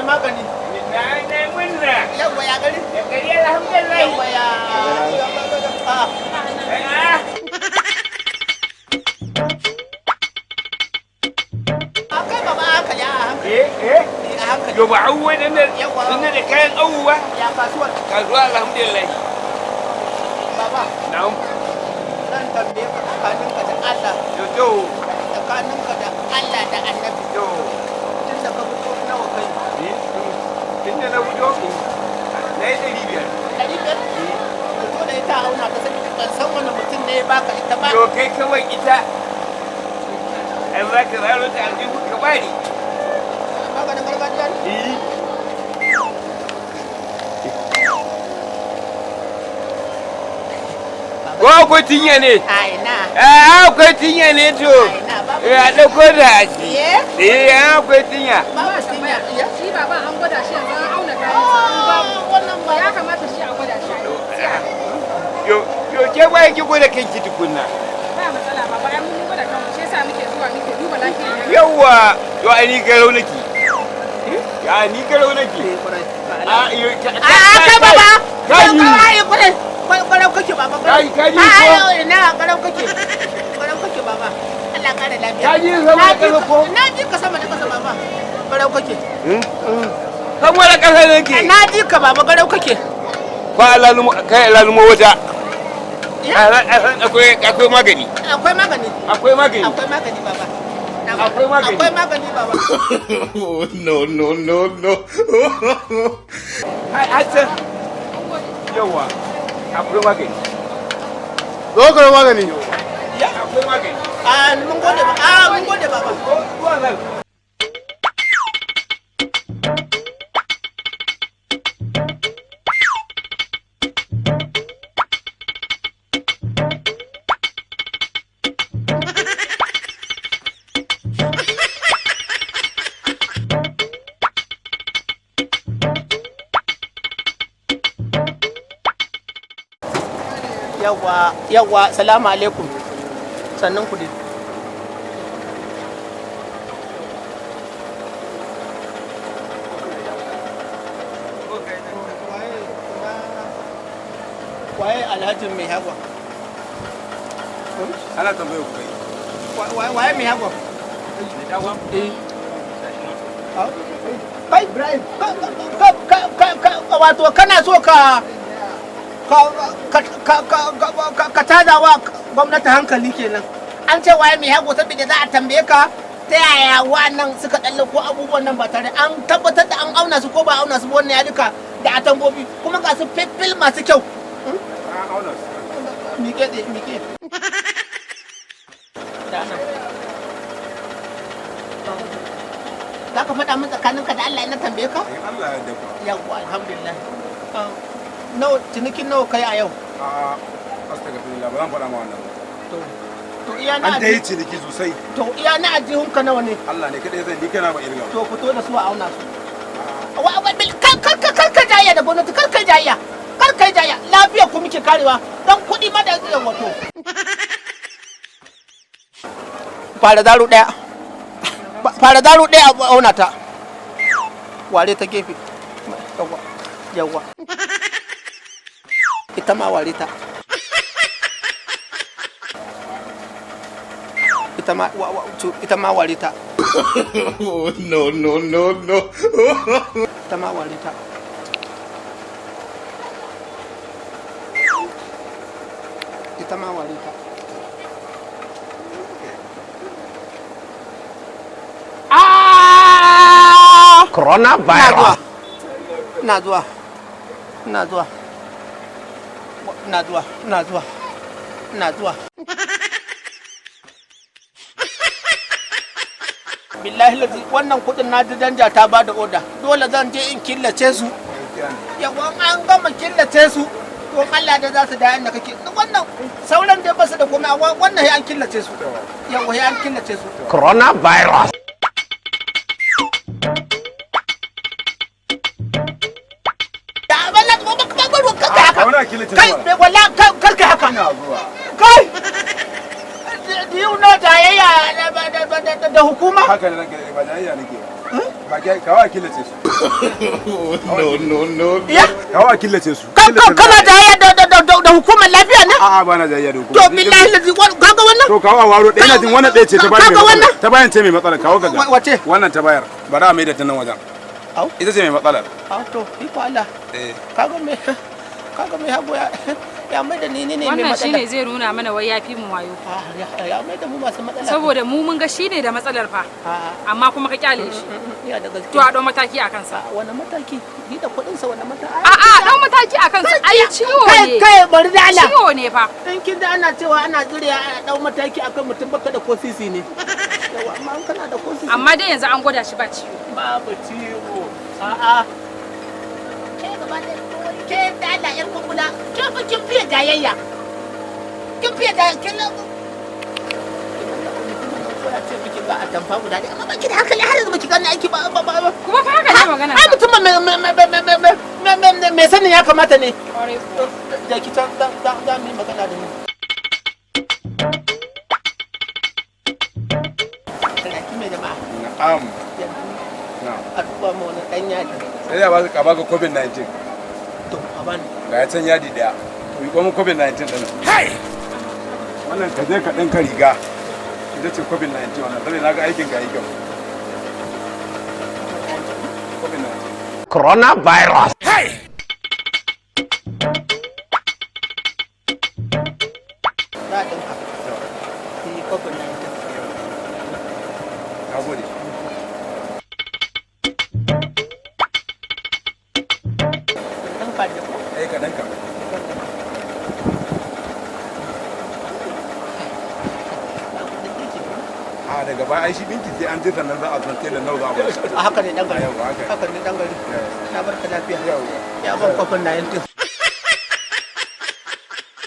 Magani. Na na murna. Yawwa, ya gari? Da gari, alhamdulillah. Yawwa, ya. Ah, Ah, a kai baba, a hankali, a hankali. Eh eh. A hankali. Yo, ba awu wadannan Yawwa. suna da kayan awu ba. Ya kasuwar? Kasuwa alhamdulillah. Baba, Na'am. zan tambaye ka tsakaninka da Allah. To to. Tsakaninka da Allah da Annabi. To. Tun da ka fito, nawa kai? Tun da na fito na yi 500. 500? Fito da ita a auna ta, saboda ban san wani mutum ne ya baka ita ba. To, kai kawai ita. Ai za ka zaro ta aljihu ka bani. Maganin gargajiya ne? Eh. Ko akwai tinya ne? A ina? Ah, akwai tinya ne to. A ina, babu. Eh, a ɗauko da a ci. Eh? Eh, akwai tinya. Babu tinya. Ya? Shi baban an gwada shi yanzu, an auna kayan sa an babu. Ah, wannan ba. Ya kamata shi a gwada shi. Yo, yo, ke ba ki gwada kanki tukunna. Ba matsala baba, ai mun gwada kanmu, shi yasa muke zuwa muke duba lafiyar yaro. Yawwa, yo, ai ni garau nake. Ya ni garau nake. Ah, yo, A a kai baba. Kai. Kai kwarai. Garau kake, baba. Kai, kai A ko? a ina, garau kake. Garau kake, baba. Allah kara lafiya. Ka ji sama da kasa ko? Na ji ka sama da kasa, baba. Garau kake. Sama da kasa nake. Na ji ka, baba, garau kake. Fa alalumo kai, alalumo wata. Ya? Akwai magani. Akwai magani. Akwai magani. Akwai magani, baba. Akwai magani. Akwai magani, baba. No, no, no, no. Hassan. Yawwa. Akwai magani. Zo ka magani. Ya? Akwai magani. Ah, mun gode ba. Ah, mun gode, baba. Ko zuwa nan. Yawwa, yawwa, salamu alaikum. Sannan ku dai. Waye alhajin mai hagwa? Ana tambaye ku kai. Waye mai hagwa? Eh. Kai Ibrahim, wato kana so ka tada wa gwamnati hankali kenan. An ce waye mai hago saboda za a tambaye ka ta yaya wa'annan suka ko abubuwan nan ba tare an tabbatar da an auna su ko ba auna su ba. Wannan ya duka da atambobi kuma ga su feffil masu kyau. An auna su. Miƙe tsaye, miƙe. Da nan. Za ka faɗa min tsakaninka da Allah ina tambaye ka? In Allah ya dafa. Yawwa, alhamdulillah. Ah, nawa cinikin, nawa kai a yau? A astagfirullah, ba zan faɗa ma wannan ba. To iya na An dai ciniki sosai. To iya na ajihunka nawa ne? Allah ne kadai zai, ni kana ba irga. To, fito da su a auna su. Wa kar kar kar kar jayayya da gwamnati, kar kai jayayya. Kar kai jayayya, lafiya ku muke karewa dan kuɗi ma da wato. Fara zaro ɗaya. Fara zaro ɗaya a auna ta. Ware ta gefe. Yawwa. Yawwa. Ita ma ware ta. Ita ma ita ma ware ta. No, no, no, no. Ita ma ware ta. Ita ma ware ta. Ah! Coronavirus. Ina zuwa. Ina zuwa. Ina zuwa. Ina zuwa. Ina zuwa. Billahi lazi, wannan kudin na ji danja ta ba da oda. Dole zan je in killace su. Yawan an gama killace su, to Allah da za su da inda kake. Wannan sauran dai basu da komai, amma wannan sai an killace su. Yawa, sai an killace su. Coronavirus. Da wallahi ba ba ba ba kai haka. Ka wani killace Kai su. wallahi kar kai haka. Ina zuwa. Kai! Do you know jayayya da hukuma? Haka ne ranka, ba jayayya nake ba. Ba kai kawo a killace su. No, no, no. Ya. Kawo a killace su. Kana jayayya da hukumar lafiya ne? A'a, ba na jayayya da hukumar. To billahi lazi, kaga wannan? To kawo a waro ɗaya, ina jin wannan ɗaya ce ta bayar mai Kaga matsala. wannan? Ta bayan ce mai matsala, kawo ka ga. Wace? Wannan ta bayar. Bari a maida ta nan wajen. Au. Ita ce mai matsalar. A to, iko Allah. Eh. Kaga me hago ya mai da ni ne mai Wannan matsala. shine zai nuna mana wai ya fi mu wayo. Ah, ya mai da mu masu matsala. Saboda mu mun ga shine da matsalar fa. A Amma kuma ka kyale shi. Ya da gaske. To a ɗau mataki a kansa. A wani mataki? Ni da kuɗin sa, wani mataki? A'a, ɗau mataki a kansa. Ai ciwo Kai ne. kai, bari da Allah. Ciwo ne fa. In kin da ana cewa ana jira a dau mataki akan mutum, baka da ko sisi ne. Yawa, amma in kana da ko sisi. Amma dai yanzu an gwada shi ba ciwo. Babu ciwo. A'a. Ke gaba da ke da Allah yar kukula, ke fa kin fiye jayayya. Kin fiye da kin ya ce miki ga atamfa guda ɗaya, amma baki da hankali, har yanzu baki gane aiki ba ba ba. Kuma fa haka ne magana. Ai mutum mai sanin ya kamata ne. Kwarai kuwa. Da ki can za mu yi magana da ni. Raki mai jama'a. Na'am. Yanzu Na'am. a duba ma wani ɗan yadi. Sai da ba ka baka COVID-19. To a bani. Ga ya can yadi daya. To yi kuma COVID-19 din. Hai! Wannan ka je ka ɗinka riga. Ita ce COVID-19 wannan, saboda na ga aikin ka yi kyau. COVID-19. Coronavirus. Za a ɗinka. Yi COVID-19. Na gode. Ɗinka da ko? Eh, ka ɗinka. Ba kuɗin ɗinki ko? A daga baya ai shi ɗinki sai an je sannan za a san telan nawa za a ba shi. A haka ne ɗan gari. Yawwa, haka. Haka ne ɗan gari. Na barka lafiya. Yawwa. Ya ban COVID-19.